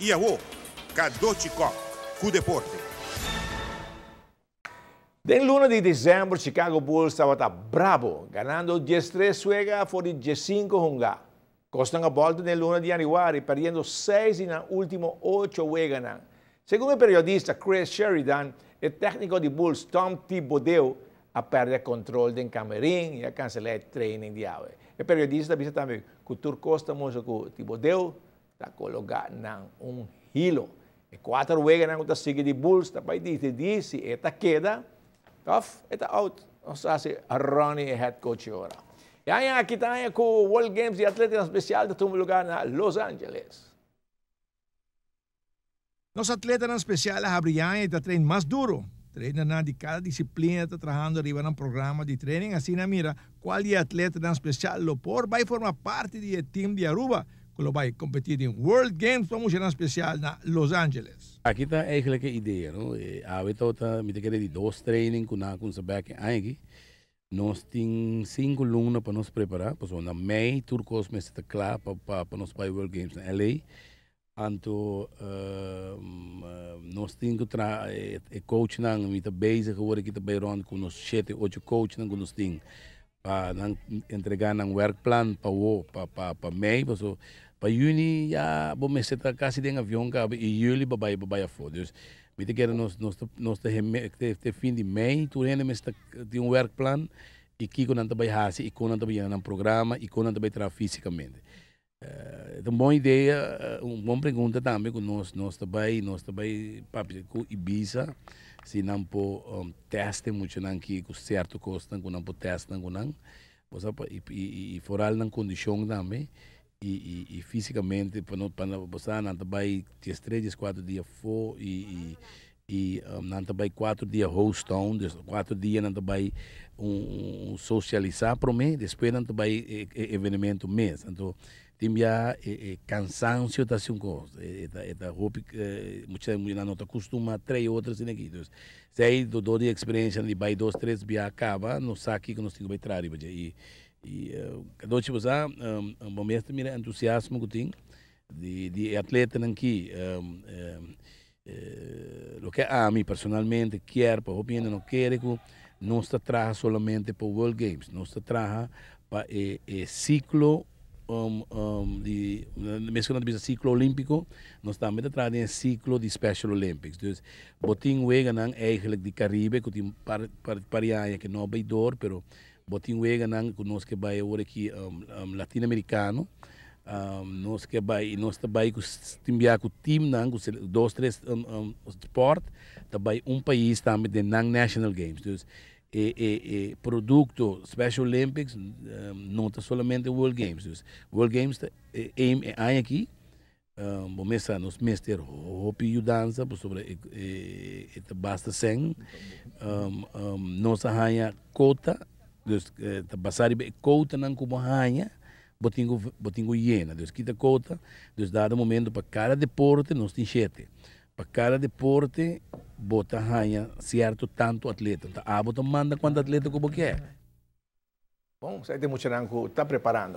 I awo, Cadochi Kock ku deporte. Den luna di december Chicago Bulls tabata brabo, ganando 13 wega for di 15 hunga. Cosnan a bolta den luna di januari, perdiendo 6 di nan ultimo 8 weganan. Segun e periodista Chris Sheridan, e tecnico di Bulls Tom Thibodeau a perde control den camerin y a cancela e training di awe. E periodista a bisa tambe cu tur cos ta mustra cu Thibodeau ta cologa na un hilo. E cuater weganan cu ta sigui di Bulls ta bay dicidi si e ta keda of e ta out. Nos ta haci Ronnie e head coach e ora. E aña aki ta aña cu World Games di atletanan special ta tuma lugar na Los Angeles. Nos atletanan special a habri aña y ta train mas duro. Trainernan di cada disciplina ta trahando riba nan programa di training asina mira cual di e atletanan special lo por bay forma parti di e team di Aruba cu lo bay competi den World Games pa muchanan special na Los Angeles. Aki ta eigenlijk e idea, no? Awe tabata, mi ta kere di dos training cu nan a cuminsa bek e aña aki. Nos tin sinku luna pa nos prepará, pasobra na mei tur kos mester ta kla pa pa nos bai World Games na LA. Anto nos tin ku traha e coachnan, mi ta bezig awor aki ta bai rònt ku nos shete ocho coachnan ku nos tin pa nan entregá nan werkplan pa awo pa pa pa mei, pasobra pa yüni ya bo mester ta kasi den avion kaba i yüli bo bai bo bai afó. Dus Mi ta kere nos nos ta nos ta te fin di mei tur hende mester ta tin un werkplan i kiko nan ta bai hasi i kon nan ta bai yena nan programa i kon nan ta bai traha fisikamente. E ta un bon idea, un bon pregunta tambe ku nos nos ta bai nos ta bai papia ku Ibiza si nan por tèst e muchanan aki ku sierto kosnan ku nan por tèst nan ku nan bo sa i i foral nan kondishon tambe I i físikamente pa no pa no bo sa nan ta bai 13 14 dia afó i i i nan ta bai kuater dia host town dus kuater dia nan ta bai un un sosialisá promé despues nan ta bai e e evenemento mes anto tin bia e e kansansio ta hasi un kos e ta e ta hopi mucha nan no ta kustumá trei otro asina aki dus esei dor di eksperensia di bai dos tres bia kaba nos sa kiko nos tin ku bai traha riba dje i I cadochi bo sa, bo mes ta mira entusiasmo ku tin di di e atletanan ki. Loke ami personalmente kier pa hopi hende no kere ku nos ta traha solamente pa World Games, nos ta traha pa e e siklo di mes ku nan ta bisa siklo olimpiko, nos tambe ta traha den e siklo di Special Olympics. Dus bo tin weganan eigenlijk di Karibe ku tin par par di aña ke no a bai dor pero Bo tin weganan ku nos ke bai awor aki Latino Americano, nos ke bai i nos ta bai ku tin bia ku teamnan ku dos tres sport ta bai un pais tambe den nan national games. Dus e e e produkto Special Olympics no ta solamente World Games. Dus World Games ta e aim e aña aki. Bo mes sa nos mester hopi yudansa pasobra e ta basta sèn. Nos a haña kota, dus ta basá riba e kotanan ku bo haña bo tin ku bo tin ku yena. Dus kita kota, dus dado momento pa kada deporte nos tin shete, pa kada deporte bo ta haña sierto tantu atleta. Abo ta manda kuantu atleta ku bo ke. Bon, esei ta e muchanan ku ta preparando.